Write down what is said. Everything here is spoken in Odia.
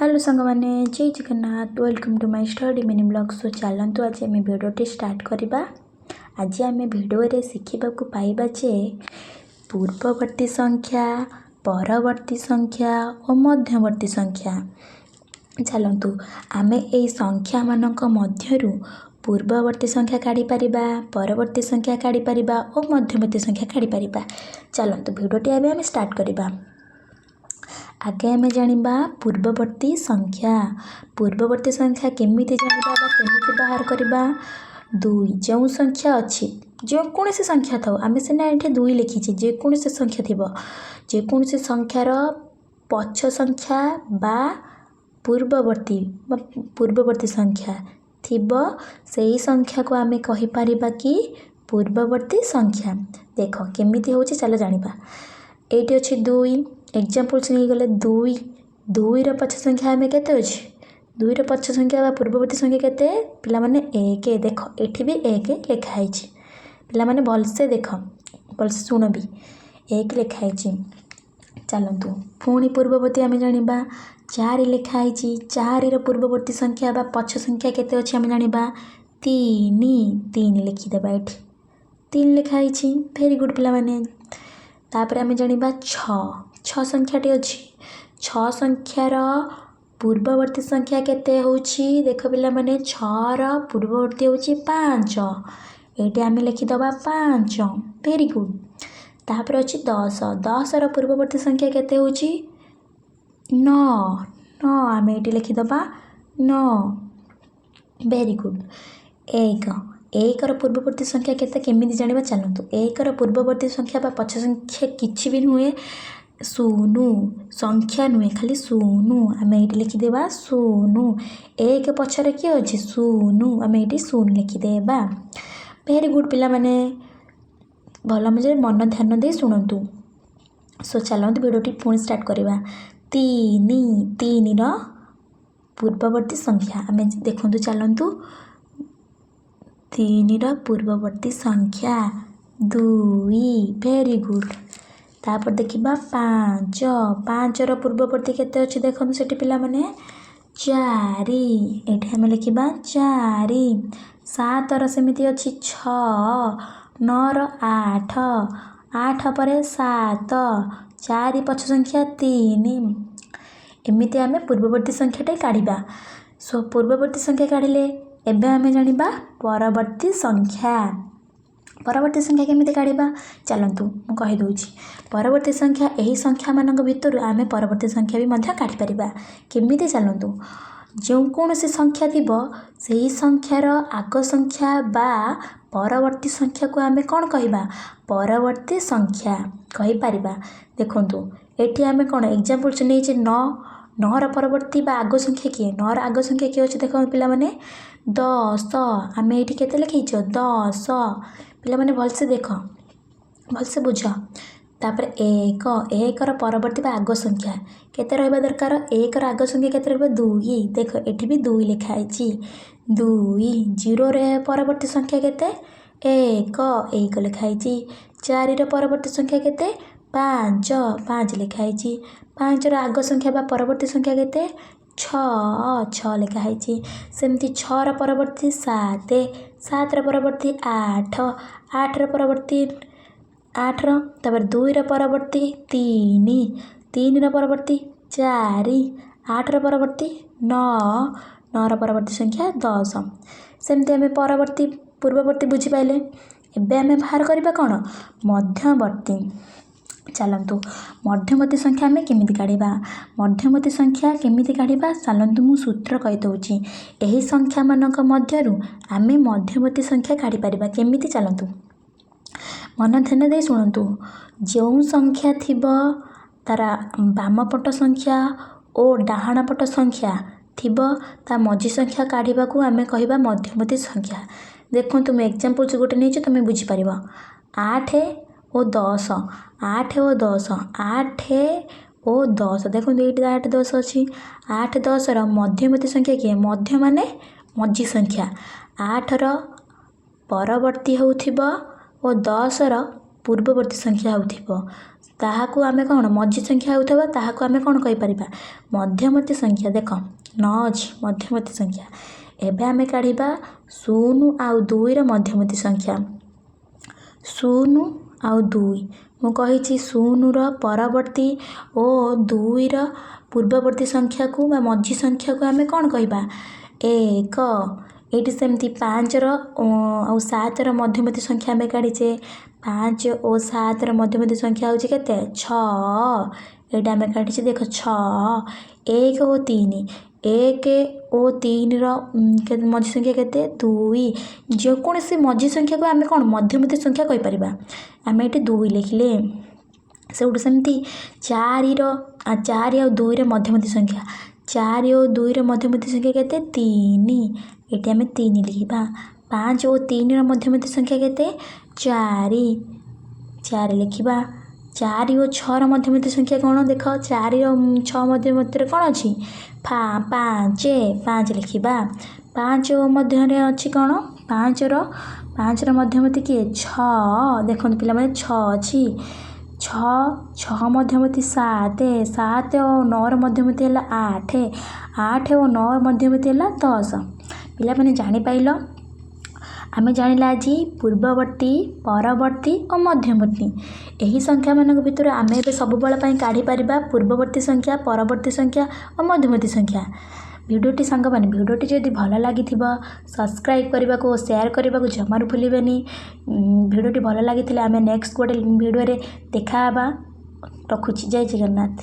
ହ୍ୟାଲୋ ସାଙ୍ଗମାନେ, ଜୟ Jagannath. Welcome to my study mini vlog. So ଚାଲନ୍ତୁ, ଆଜି ଆମେ ଭିଡ଼ିଓଟି ଷ୍ଟାର୍ଟ କରିବା। ଆଜି ଆମେ ଭିଡ଼ିଓରେ ଶିଖିବାକୁ ପାଇବା ଯେ ପୂର୍ବବର୍ତ୍ତୀ ସଂଖ୍ୟା, ପରବର୍ତ୍ତୀ ସଂଖ୍ୟା ଓ ମଧ୍ୟବର୍ତ୍ତୀ ସଂଖ୍ୟା। ଚାଲନ୍ତୁ, ଆମେ ଏଇ ସଂଖ୍ୟାମାନଙ୍କ ମଧ୍ୟରୁ ପୂର୍ବବର୍ତ୍ତୀ ସଂଖ୍ୟା କାଢ଼ିପାରିବା, ପରବର୍ତ୍ତୀ ସଂଖ୍ୟା କାଢ଼ିପାରିବା ଓ ମଧ୍ୟବର୍ତ୍ତୀ ସଂଖ୍ୟା କାଢ଼ିପାରିବା। ଚାଲନ୍ତୁ, ଭିଡ଼ିଓଟି ଏବେ ଆମେ ଷ୍ଟାର୍ଟ କରିବା। ଆଗେ ଆମେ ଜାଣିବା ପୂର୍ବବର୍ତ୍ତୀ ସଂଖ୍ୟା। ପୂର୍ବବର୍ତ୍ତୀ ସଂଖ୍ୟା କେମିତି ଜାଣିବା ବା କେମିତି ବାହାର କରିବା? ଦୁଇ ଯେଉଁ ସଂଖ୍ୟା ଅଛି, ଯେକୌଣସି ସଂଖ୍ୟା ଥାଉ, ଆମେ ସିନା ଏଠି ଦୁଇ ଲେଖିଛେ, ଯେକୌଣସି ସଂଖ୍ୟା ଥିବ, ଯେକୌଣସି ସଂଖ୍ୟାର ପଛ ସଂଖ୍ୟା ବା ପୂର୍ବବର୍ତ୍ତୀ ସଂଖ୍ୟା ଥିବ, ସେଇ ସଂଖ୍ୟାକୁ ଆମେ କହିପାରିବା କି ପୂର୍ବବର୍ତ୍ତୀ ସଂଖ୍ୟା। ଦେଖ କେମିତି ହେଉଛି, ଚାଲ ଜାଣିବା। ଏଇଠି ଅଛି ଦୁଇ। ଏକ୍ଜାମ୍ପଲ୍ସ ନେଇଗଲେ ଦୁଇ। ଦୁଇର ପଛ ସଂଖ୍ୟା ଆମେ କେତେ ଅଛି? ଦୁଇର ପଛ ସଂଖ୍ୟା ବା ପୂର୍ବବର୍ତ୍ତୀ ସଂଖ୍ୟା କେତେ ପିଲାମାନେ? ଏକ। ଦେଖ, ଏଠି ବି ଏକ ଲେଖା ହେଇଛି। ପିଲାମାନେ, ଭଲସେ ଦେଖ, ଭଲସେ ଶୁଣ ବି, ଏକ ଲେଖା ହେଇଛି। ଚାଲନ୍ତୁ, ପୁଣି ପୂର୍ବବର୍ତ୍ତୀ ଆମେ ଜାଣିବା। ଚାରି ଲେଖା ହେଇଛି। ଚାରିର ପୂର୍ବବର୍ତ୍ତୀ ସଂଖ୍ୟା ବା ପଛ ସଂଖ୍ୟା କେତେ ଅଛି ଆମେ ଜାଣିବା। ତିନି। ତିନି ଲେଖିଦେବା ଏଠି। ତିନି ଲେଖା ହେଇଛି। ଭେରି ଗୁଡ଼୍ ପିଲାମାନେ। ତାପରେ ଆମେ ଜାଣିବା ଛଅ। ଛଅ ସଂଖ୍ୟାଟି ଅଛି। ଛଅ ସଂଖ୍ୟାର ପୂର୍ବବର୍ତ୍ତୀ ସଂଖ୍ୟା କେତେ ହେଉଛି? ଦେଖ ପିଲାମାନେ, ଛଅର ପୂର୍ବବର୍ତ୍ତୀ ହେଉଛି ପାଞ୍ଚ। ଏଇଠି ଆମେ ଲେଖିଦେବା ପାଞ୍ଚ। Very good. ତାପରେ ଅଛି 10। 10ର ପୂର୍ବବର୍ତ୍ତୀ ସଂଖ୍ୟା କେତେ ହେଉଛି? ନଅ। ନଅ, ଆମେ ଏଇଠି ଲେଖିଦେବା ନଅ। Very good. ଏକ। ଏକର ପୂର୍ବବର୍ତ୍ତୀ ସଂଖ୍ୟା କେତେ, କେମିତି ଜାଣିବା? ଚାଲନ୍ତୁ, ଏକର ପୂର୍ବବର୍ତ୍ତୀ ସଂଖ୍ୟା ବା ପଛ ସଂଖ୍ୟା କିଛି ବି ନୁହେଁ, ଶୂନ। ସଂଖ୍ୟା ନୁହେଁ, ଖାଲି ଶୂନ। ଆମେ ଏଇଠି ଲେଖିଦେବା ଶୂନ। ଏକ ପଛରେ କିଏ ଅଛି? ଶୂନ। ଆମେ ଏଇଠି ଶୂନ ଲେଖିଦେବା। ଭେରି ଗୁଡ଼୍ ପିଲାମାନେ, ଭଲ ମଜାରେ ମନ ଧ୍ୟାନ ଦେଇ ଶୁଣନ୍ତୁ। ସୋ ଚାଲନ୍ତୁ, ଭିଡ଼ିଓଟି ପୁଣି ଷ୍ଟାର୍ଟ କରିବା। ତିନି। ତିନିର ପୂର୍ବବର୍ତ୍ତୀ ସଂଖ୍ୟା ଆମେ ଦେଖନ୍ତୁ। ଚାଲନ୍ତୁ, ତିନିର ପୂର୍ବବର୍ତ୍ତୀ ସଂଖ୍ୟା ଦୁଇ। Very good. ତାପରେ ଦେଖିବା ପାଞ୍ଚ। ପାଞ୍ଚର ପୂର୍ବବର୍ତ୍ତୀ କେତେ ଅଛି ଦେଖନ୍ତୁ ସେଠି ପିଲାମାନେ। ଚାରି। ଏଠି ଆମେ ଲେଖିବା ଚାରି। ସାତର ସେମିତି ଅଛି ଛଅ, ନଅର ଆଠ, ଆଠ ପରେ ସାତ, ଚାରି ପଛ ସଂଖ୍ୟା ତିନି। ଏମିତି ଆମେ ପୂର୍ବବର୍ତ୍ତୀ ସଂଖ୍ୟାଟି କାଢ଼ିବା। ସୋ ପୂର୍ବବର୍ତ୍ତୀ ସଂଖ୍ୟା କାଢ଼ିଲେ, ଏବେ ଆମେ ଜାଣିବା ପରବର୍ତ୍ତୀ ସଂଖ୍ୟା। ପରବର୍ତ୍ତୀ ସଂଖ୍ୟା କେମିତି କାଢ଼ିବା? ଚାଲନ୍ତୁ, ମୁଁ କହିଦେଉଛି। ପରବର୍ତ୍ତୀ ସଂଖ୍ୟା, ଏହି ସଂଖ୍ୟାମାନଙ୍କ ଭିତରୁ ଆମେ ପରବର୍ତ୍ତୀ ସଂଖ୍ୟା ବି ମଧ୍ୟ କାଢ଼ିପାରିବା। କେମିତି? ଚାଲନ୍ତୁ, ଯେଉଁ କୌଣସି ସଂଖ୍ୟା ଥିବ, ସେହି ସଂଖ୍ୟାର ଆଗ ସଂଖ୍ୟା ବା ପରବର୍ତ୍ତୀ ସଂଖ୍ୟାକୁ ଆମେ କ'ଣ କହିବା? ପରବର୍ତ୍ତୀ ସଂଖ୍ୟା କହିପାରିବା। ଦେଖନ୍ତୁ, ଏଠି ଆମେ କ'ଣ ଏକ୍ଜାମ୍ପଲ୍ସ ନେଇଛେ? ନଅ। ନଅର ପରବର୍ତ୍ତୀ ବା ଆଗ ସଂଖ୍ୟା କିଏ? ନଅର ଆଗ ସଂଖ୍ୟା କିଏ ଅଛି ଦେଖ ପିଲାମାନେ? 10। ଆମେ ଏଇଠି କେତେ ଲେଖେଇଛ? 10। ପିଲାମାନେ, ଭଲସେ ଦେଖ, ଭଲସେ ବୁଝ। ତାପରେ ଏକ। ଏକର ପରବର୍ତ୍ତୀ ବା ଆଗ ସଂଖ୍ୟା କେତେ ରହିବା ଦରକାର? ଏକର ଆଗ ସଂଖ୍ୟା କେତେ ରହିବ? ଦୁଇ। ଦେଖ, ଏଠି ବି ଦୁଇ ଲେଖା ହେଇଛି, ଦୁଇ। ଜିରୋରେ ପରବର୍ତ୍ତୀ ସଂଖ୍ୟା କେତେ? ଏକ। ଏକ ଲେଖା ହେଇଛି। ଚାରିର ପରବର୍ତ୍ତୀ ସଂଖ୍ୟା କେତେ? ପାଞ୍ଚ। ପାଞ୍ଚ ଲେଖା ହେଇଛି। ପାଞ୍ଚର ଆଗ ସଂଖ୍ୟା ବା ପରବର୍ତ୍ତୀ ସଂଖ୍ୟା କେତେ? ଛଅ। ଛଅ ଲେଖା ହେଇଛି। ସେମିତି ଛଅର ପରବର୍ତ୍ତୀ ସାତ, ସାତର ପରବର୍ତ୍ତୀ ଆଠ, ଆଠର ପରବର୍ତ୍ତୀ ଆଠର, ତାପରେ ଦୁଇର ପରବର୍ତ୍ତୀ ତିନି, ତିନିର ପରବର୍ତ୍ତୀ ଚାରି, ଆଠର ପରବର୍ତ୍ତୀ ନଅ, ନଅର ପରବର୍ତ୍ତୀ ସଂଖ୍ୟା 10। ସେମିତି ଆମେ ପରବର୍ତ୍ତୀ, ପୂର୍ବବର୍ତ୍ତୀ ବୁଝିପାରିଲେ। ଏବେ ଆମେ ବାହାର କରିବା କ'ଣ? ମଧ୍ୟବର୍ତ୍ତୀ। ଚାଲନ୍ତୁ, ମଧ୍ୟବର୍ତ୍ତୀ ସଂଖ୍ୟା ଆମେ କେମିତି କାଢ଼ିବା? ମଧ୍ୟବର୍ତ୍ତୀ ସଂଖ୍ୟା କେମିତି କାଢ଼ିବା? ଚାଲନ୍ତୁ, ମୁଁ ସୂତ୍ର କହିଦେଉଛି। ଏହି ସଂଖ୍ୟାମାନଙ୍କ ମଧ୍ୟରୁ ଆମେ ମଧ୍ୟବର୍ତ୍ତୀ ସଂଖ୍ୟା କାଢ଼ିପାରିବା କେମିତି? ଚାଲନ୍ତୁ, ମନ ଧ୍ୟାନ ଦେଇ ଶୁଣନ୍ତୁ। ଯେଉଁ ସଂଖ୍ୟା ଥିବ, ତା'ର ବାମ ପଟ ସଂଖ୍ୟା ଓ ଡାହାଣ ପଟ ସଂଖ୍ୟା ଥିବ, ତା ମଝି ସଂଖ୍ୟା କାଢ଼ିବାକୁ ଆମେ କହିବା ମଧ୍ୟବର୍ତ୍ତୀ ସଂଖ୍ୟା। ଦେଖନ୍ତୁ, ମୁଁ ଏକ୍ଜାମ୍ପଲ୍ସ ଗୋଟେ ନେଇଛି, ତୁମେ ବୁଝିପାରିବ। ଆଠ ଓ 10। ଆଠ ଓ 10। ଆଠ ଓ 10, ଦେଖନ୍ତୁ ଏଇଠି ଆଠ 10 ଅଛି। ଆଠ 10ର ମଧ୍ୟବର୍ତ୍ତୀ ସଂଖ୍ୟା କିଏ? ମଧ୍ୟ ମାନେ ମଝି ସଂଖ୍ୟା। ଆଠର ପରବର୍ତ୍ତୀ ହେଉଥିବ ଓ 10ର ପୂର୍ବବର୍ତ୍ତୀ ସଂଖ୍ୟା ହେଉଥିବ। ତାହାକୁ ଆମେ କ'ଣ ମଝି ସଂଖ୍ୟା ହେଉଥିବା ତାହାକୁ ଆମେ କ'ଣ କହିପାରିବା? ମଧ୍ୟବର୍ତ୍ତୀ ସଂଖ୍ୟା। ଦେଖ, 9 ଅଛି, ମଧ୍ୟବର୍ତ୍ତୀ ସଂଖ୍ୟା। ଏବେ ଆମେ କାଢ଼ିବା 0 ଆଉ 2ର ମଧ୍ୟବର୍ତ୍ତୀ ସଂଖ୍ୟା। 0 ଆଉ 2, ମୁଁ କହିଛି 0ର ପରବର୍ତ୍ତୀ ଓ 2ର ପୂର୍ବବର୍ତ୍ତୀ ସଂଖ୍ୟାକୁ ବା ମଝି ସଂଖ୍ୟାକୁ ଆମେ କ'ଣ କହିବା? 1। ଏଇଠି ସେମିତି 5ର ଆଉ 7ର ମଧ୍ୟବର୍ତ୍ତୀ ସଂଖ୍ୟା ଆମେ କାଢ଼ିଛେ। 5 ଓ 7ର ମଧ୍ୟବର୍ତ୍ତୀ ସଂଖ୍ୟା ହେଉଛି କେତେ? 6। ଏଇଟା ଆମେ କାଢ଼ିଛେ, ଦେଖ, 6। 1 ଓ 3, 1 ଓ 3ର ମଝି ସଂଖ୍ୟା କେତେ? 2। ଯେକୌଣସି ମଝି ସଂଖ୍ୟାକୁ ଆମେ କ'ଣ ମଧ୍ୟବର୍ତ୍ତୀ ସଂଖ୍ୟା କହିପାରିବା। ଆମେ ଏଠି 2 ଲେଖିଲେ। ସେଉଠୁ ସେମିତି 4ର, 4 ଆଉ 2ର ମଧ୍ୟବର୍ତ୍ତୀ ସଂଖ୍ୟା, 4 ଓ 2ର ମଧ୍ୟବର୍ତ୍ତୀ ସଂଖ୍ୟା କେତେ? 3। ଏଠି ଆମେ 3 ଲେଖିବା। 5 ଓ 3ର ମଧ୍ୟବର୍ତ୍ତୀ ସଂଖ୍ୟା କେତେ? 4। 4 ଲେଖିବା। 4 ଓ 6ର ମଧ୍ୟବର୍ତ୍ତୀ ସଂଖ୍ୟା କ'ଣ? ଦେଖ, 4 ଓ 6 ମଧ୍ୟବର୍ତ୍ତୀରେ କ'ଣ ଅଛି? 5। 5 ଲେଖିବା। 5 ଓ ମଧ୍ୟରେ ଅଛି କ'ଣ? 5ର ମଧ୍ୟବର୍ତ୍ତୀ କିଏ? 6। ଦେଖନ୍ତୁ ପିଲାମାନେ, 6 ଅଛି। 6, 6 ମଧ୍ୟବର୍ତ୍ତୀ 7। 7 ଓ 9ର ମଧ୍ୟବର୍ତ୍ତୀ ହେଲା 8। 8 ଓ 9 ମଧ୍ୟବର୍ତ୍ତୀ ହେଲା 10। ପିଲାମାନେ, ଜାଣିପାରିଲ? ଆମେ ଜାଣିଲା ଆଜି ପୂର୍ବବର୍ତ୍ତୀ, ପରବର୍ତ୍ତୀ ଓ ମଧ୍ୟବର୍ତ୍ତୀ। ଏହି ସଂଖ୍ୟାମାନଙ୍କ ଭିତରୁ ଆମେ ଏବେ ସବୁବେଳ ପାଇଁ କାଢ଼ିପାରିବା ପୂର୍ବବର୍ତ୍ତୀ ସଂଖ୍ୟା, ପରବର୍ତ୍ତୀ ସଂଖ୍ୟା ଓ ମଧ୍ୟବର୍ତ୍ତୀ ସଂଖ୍ୟା। ଭିଡ଼ିଓଟି ସାଙ୍ଗମାନେ, ଭିଡ଼ିଓଟି ଯଦି ଭଲ ଲାଗିଥିବ, ସବସ୍କ୍ରାଇବ୍ କରିବାକୁ ଓ ସେୟାର କରିବାକୁ ଜମାରୁ ଭୁଲିବେନି। ଭିଡ଼ିଓଟି ଭଲ ଲାଗିଥିଲେ ଆମେ ନେକ୍ସଟ ଗୋଟେ ଭିଡ଼ିଓରେ ଦେଖା ହେବା। ରଖୁଛି, ଜୟ ଜଗନ୍ନାଥ।